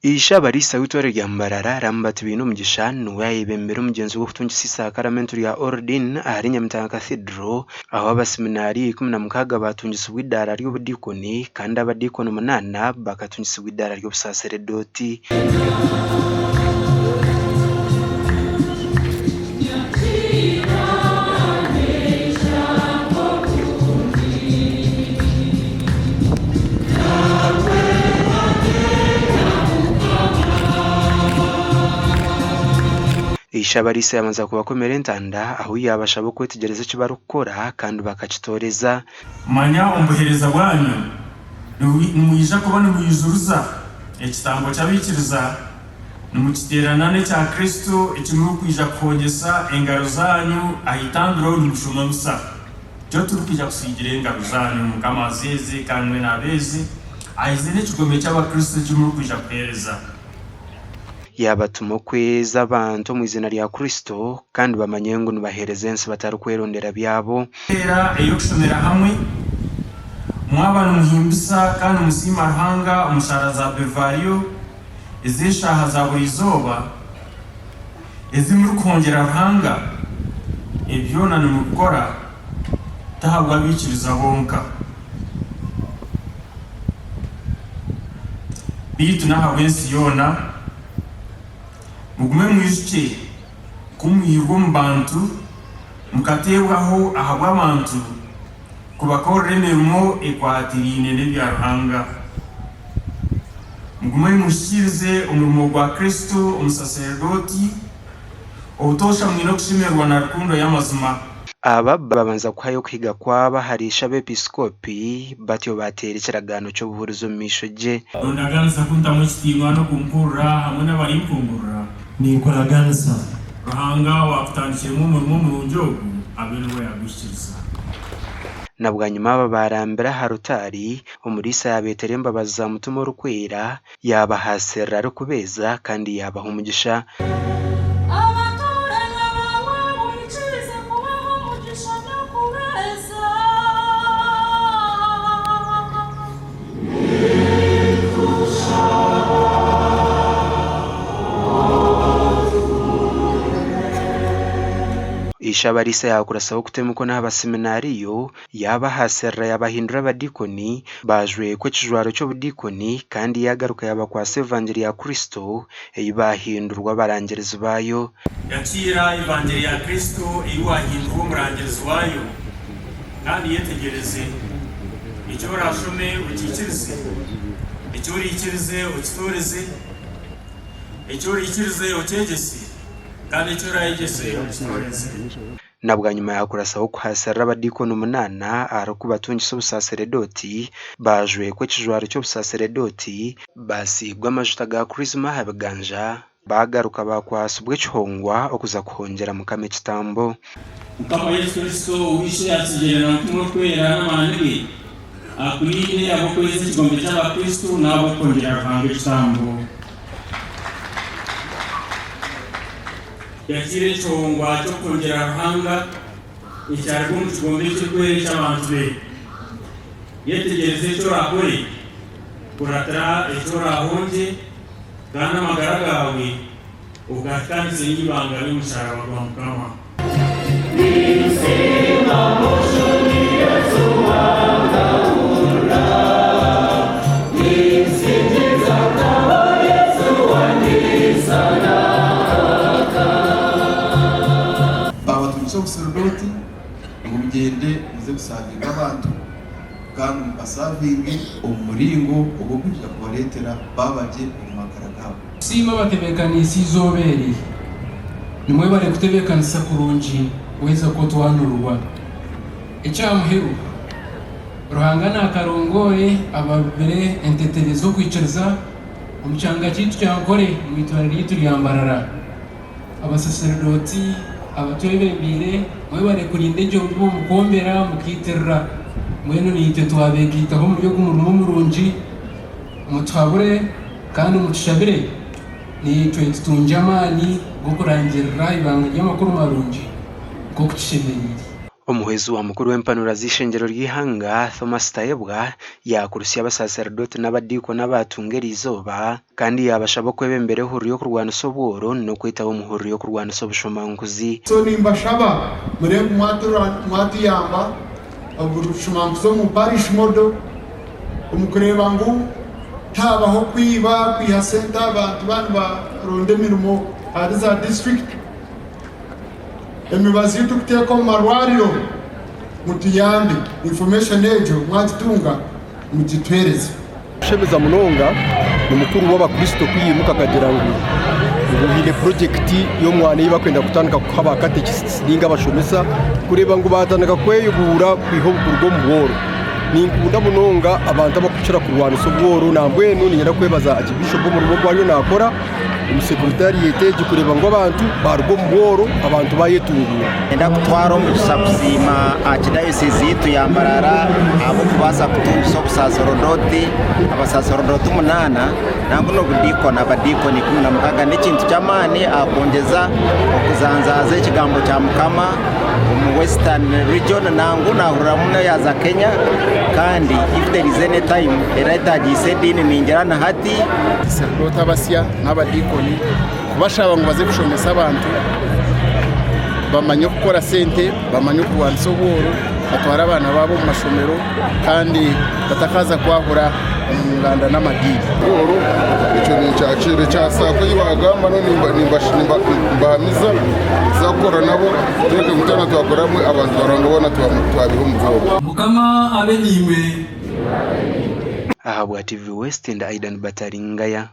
Ishe abariisa w'eitware rya Mbarara, Lambert Bainomugisha niwe ayebembire omugyenzo gw'okutungisa eisaakaramentu rya Ordin ahari Nyamitanga Cathedral ahu abasiminaari 16 baatungisibwa eidaara ry'obudiikoni kandi abadiikoni munaana bakatungisibwa eidaara ry'obusaaseredooti. Ishe-abariisa yaabanza kubakomera entanda ahu yaabashaba okwetegyereza eki barikukora kandi bakakitooreza. Manya omu buheereza bwanyu nimwija kuba nimwijuriza ekitambo ky'abaikiriza, nimukiteerana n'ekya Kristo eki murikwija kuhongyesa engaro zaanyu aha itambiro nimushoma misa. Nikyo turikwija kusiigira engaro zaanyu, Mukama azeeze kandi mwena abeeze, ahize n'ekigombe ky'Abakristo eki murikwija kuheereza. Yaabatuma okweza abantu omu iziina rya Kristo, kandi bamanye ngu nibaheereza ensi batarikwerondera byabo. Embeera ey'okushomera hamwe, Mwaba nimuhimbisa kandi nimusiima Ruhanga omu shaara za Brevario ez'eshaaha za buri izooba ezi murikuhongyera Ruhanga, ebi byona nimubikora ti ahabw'abaikiriza bonka, beitu n'ahabw'ensi yoona. Mugume mwijukye ku mwihirwe omu bantu, mukateebwaho ahabw'abantu kubakorera emirimo ekwatiraine n'ebya Ruhanga. Mugume muhikiirize omurimo gwa Kristo omusaserdooti, obutoosha mwine okushemererwa na rukundo y'amazima. Aba babanza kuhayo okuhiga kwabo ahari ishe abeepisikoopi, batyo baateera ekiragaano ky'obuhurizi omu maisho gye. Nondaganisa kuntamu ekitiinwa n'okumpurira hamwe n'abarimpungurira. Ninkuraganisa. Ruhanga owaakutandikiremu omurimo murungi ogu abe niwe yaaguhikiiriza. Na bwanyima aba baarambira aha rutaari, omuriisa yaabeetera embabazi za Mutima Orikwera, yaabahaasirira arikubeeza kandi yaabaha omugisha. Abatoorana baawe oikirize kubaha omugisha n'okubeeza. Ishe-abariisa yaakurasaho kuta emikono aha baseminaariyo, yaabahaasirira yaabahindura abadiikoni, baajwekwa ekijwaro ky'obudiikoni, kandi yaagaruka yaabakwatsa evangiri ya Kristo, ei baahindurwa abarangirizi baayo. Yakiira evangiri ya Kristo ei waahindurwa omurangirizi waayo. Kandi yetegyereze, eki oraashome okiikirize, eki oraikirize okitooreze, eki oraikirize okyegyese, kandi eki oraayegyese okitooreze. Na bwanyima yaakurasaho kuhaasirira abadiikoni munaana arikubatungisa obusaaseredooti, baajwekwa ekijwaro ky'obusaaseredooti, baasiigwa amajuta ga Krisma aha biganja, Baagaruka baakwatsibwa ekihongwa okuza kuhongyera Mukama ekitambo. Mukama Yesu Kristo, ou Ishe yaatsigiire na Mutima Orikwera n'amaani ge, akurinde ab'okweza ekigombe ky'Abakristo n'ab'okuhongyera Ruhanga ekitambo. Yakiire ekihongwa ky'okuhongyera Ruhanga ekyaruga omu kigombe ekirikwera eky'abantu be. Yetegyereze eki oraakore, kuratira eki oraahongye. Kandi amagara gaawe ogahikaanise n'eibanga ry'omusharaba gwa Mukama. Baabatungisa obusarudooti ngu mugyende muze kusaavinga abantu. Kandi mubasavinge omu muringo ogw'okwija kubareetera baaba gye omu magara gaabo. Tusiima abatebeekaniise eizooba eri. Nimwebare kutebeekanisa kurungi weeza ku otwanurwa. Eky'aha muheru, Ruhanga naakarongoore ababibire entetere z'okwikiriza omu kyanga kyaitu kya Nkore omu itware ryaitu rya Mbarara. Abasaserdooti abatwebembeire mwebare kurinda egyo mbibo mukwombera mukaitirira. Mbwenu naitwe twabegaitaho omuri ogu murimo murungi, mutuhabure kandi mutushabire naitwe tutungye amaani g'okurangirira eibanga ry'amakuru marungi nk'oku kishemereire. Omuhwezi wa mukuru w'empanura z'eishengyero ry'eihanga, Thomas Tayebwa yaakurusya abasaseredooti n'abadiikoni abaatunga eriizooba kandi yaabashaba okwebembera ehururu y'okurwanisa obworo n'okwetaba omu hururu y'okurwanisa obushomankuzi. So nimbashaba mureebe ngu mwatuyamba obushomankuzi omu parish model omu kureeba ngu tihabaho kwiba, kwiha sente aha bantu baaba nibaronda emirimo ahari za district. Emibazi ei turikuteeka omu marwariro mutuyambe information egyo mwagitunga mugituhereze. Kushemeza munonga ni mukuru w'abakristo ku yaimuka akagira ngu ngu haine purojekiti y'omwana ei barikwenda kutandika kuha ba katekisiti nainga abashomesa kureeba ngu baatandika kweyubuura kwiha obukuruga omu bworo. Ninkunda munonga abantu abarikukira kurwanisa obworo nambwenu niinyenda kwebaza Archbishop omurimo ogu ariyo naakora. omu sekuritarieti egi kureeba ngu abantu baaruga omu bworo abantu baayetunguura. Niinyenda kutwara omugisha kusiima Archdiocese yaitu ya Mbarara ahabw'okubaasa kutungisa obusaserodoti, abasaserodoti munaana nangwa n'obudiikoni, abadiikoni 16 n'ekintu ky'amaani aha kwongyeza okuzanzaaza ekigambo kya Mukama omu Western Region nangwa nahurira muno yaaza Kenya kandi if there is any time eretaagisa ediini ningira ni hati. Abasaserdooti abasya n'abadiikoni kubashaba ngu baze kushomesa abantu bamanye okukora sente, bamanye okurwanisa obworo, batware abaana baabo omu mashomero kandi batakaza kwahura omu nganda n'amadiini. Obworo ekyo ninkyakira ekya saako ei baagamba nimbahamiza tuza kukora nabo tureke ngu twena twakora hamwe abantu ba Ruhanga boona twabiiha omu bworo. Mukama abe naimwe. Ahabwa TV West ndi Aidan Bataringaya.